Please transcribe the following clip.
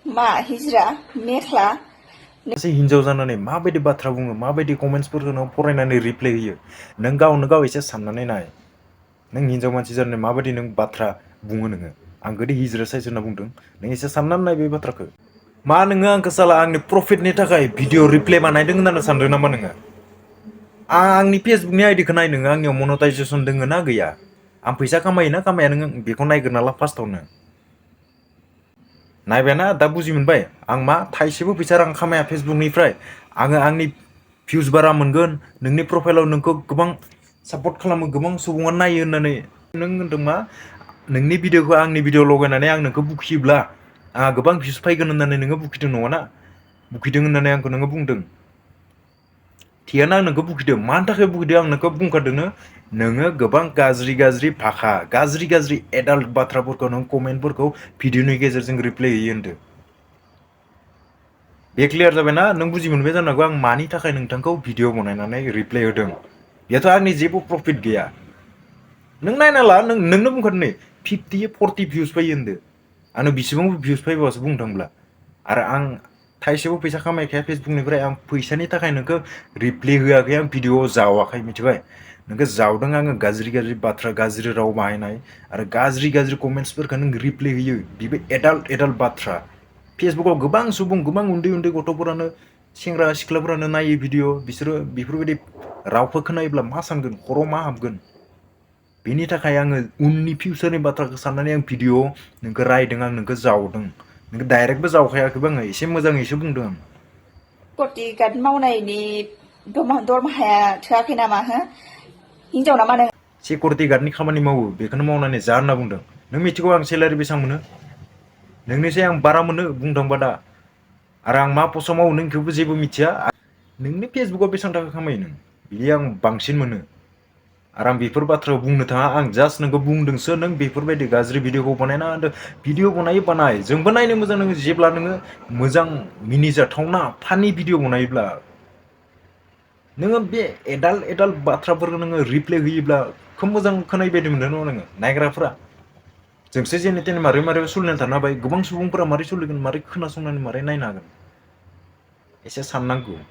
मा हिजरा मेख्ला सासे हिनजाव जानानै माबायदि बाथ्रा बुङो, माबायदि कमेन्ट्सफोरखौ नों फरायनानै रिप्लाय होयो, नों गावनो गाव एसे साननानै नाय। नों हिनजाव मानसि जानानै माबायदि नों बाथ्रा बुङो नोङो। आं गोदो हिजरा साइज होनना बुंदों, नों एसे साननानै नाय बे बाथ्राखौ। मा नोङो आंखौ साला आंनि प्रफिटनि थाखाय भिडिअ रिप्लाय बानायदों होननानै सानदों नामा नोङो? आंनि फेसबुकनि आइडिखौ नाय नोङो, आंनियाव मनेटाइजेसन दोङो ना गैया? आं फैसा खामायोना खामाया नोङो बेखौ नायग्रोना ला फार्स्टआवनो। नायबायना दा बुजि मोनबाय आं मा थाइसेबो फैसा रां खामाया फेसबुकनिफ्राय। आङो आंनि भिउस बारा मोनगोन, नोंनि प्रफाइलाव नोंखौ गोबां सापर्ट खालामो, गोबां सुबुङा नायो होननानै नों होनदों मा नोंनि भिडिअखौ आंनि भिडिअ लगायनानै आं नोंखौ बुखियोब्ला आंहा गोबां भिउस फैगोन होननानै नोङो बुखिदों नङाना? बुखिदों होननानै आंखौ नोङो बुंदों। थियानो आं नोंखौ बुखिदों, मानि थाखाय बुखिदों आं नोंखौ बुंखादोंनो। नोङो गोबां गाज्रि गाज्रि भाखा, गाज्रि गाज्रि एडाल्ट बाथ्राफोरखौ नों कमेन्टफोरखौ भिडिअनि गेजेरजों रिप्लाय होयो होनदों। बे क्लियार जाबायना? नों बुजि मोनबाय जानांगौ आं मानि थाखाय नोंथांखौ भिडिअ बनायनानै रिप्लाय होदों। बेथ' आंनि जेबो प्रफिट गैया। नों नायना ला, नोंनो बुंखादों नै 50-40 भिउस फैयो होनदो। आंनो बेसेबां भिउस फैबासो बुंनो थांब्ला। आरो आं थाइसेबो फैसा खामायखाया फेसबुकनिफ्राय। आं फैसानि थाखाय नोंखौ रिप्लाय होआखै, आं भिडिअ जावाखै, मिथिबाय? नोंखौ जावदों आङो गाज्रि गाज्रि बाथ्रा, गाज्रि राव बाहायनाय आरो गाज्रि गाज्रि कमेन्ट्सफोरखौ नों रिप्लाय होयो। बेबो एडाल्ट बाथ्रा। फेसबुकाव गोबां सुबुं, गोबां उन्दै उन्दै गथ'फोरानो, सेंग्रा सिख्लाफोरानो नायो भिडिअ। बिसोरो बेफोरबायदि रावखौ खोनायोब्ला मा सानगोन, खर'आव मा हाबगोन? बेनि थाखाय आङो उननि फिउचारनि बाथ्राखौ साननानै आं भिडिअ नोंखौ रायदों, आं नोंखौ जावदों। नोंखौ डाइरेक्टबो जावखायाखैबो आङो, एसे मोजाङैसो बुंदों आं। सिकिउरिटि गार्ड मावनायनि दरमाहाया थोआखै नामा हो? हिनजाव नामा नों? सिकिउरिटि गार्डनि खामानि मावो, बेखौनो मावनानै जा होनना बुंदों। नों मिथिगौ आं सेलारि बेसेबां मोनो? नोंनिसाय आं बारा मोनो बुंनो थांबा दा। आरो आं मा पस्टआव मावो नों बेखौबो जेबो मिथिया। नोंनि फेसबुकाव बेसेबां थाखा खामायो नों? बिदि आं बांसिन मोनो। आरो आं बेफोर बाथ्राखौ बुंनो थाङा, आं जास्ट नोंखौ बुंदोंसो नों बेफोरबायदि गाज्रि भिडिअखौ बानायना होदों। भिडिअ बनायो बानाय, जोंबो नायनो मोजां नोङो जेब्ला नोङो मोजां मिनिजाथावना फानि भिडिअ बनायोब्ला। नोङो बे एडाल्ट बाथ्राफोरखौ नोङो रिप्लाय होयोब्ला खोब मोजां खोनायो बायदि मोनदों नङा नोङो नायग्राफोरा? जोंसो जेने तेने मारै मारै सोलिनानै थानो हाबाय, गोबां सुबुंफोरा मारै सोलिगोन, मारै खोनासंनानै मारै नायनो हागोन? एसे साननांगौ।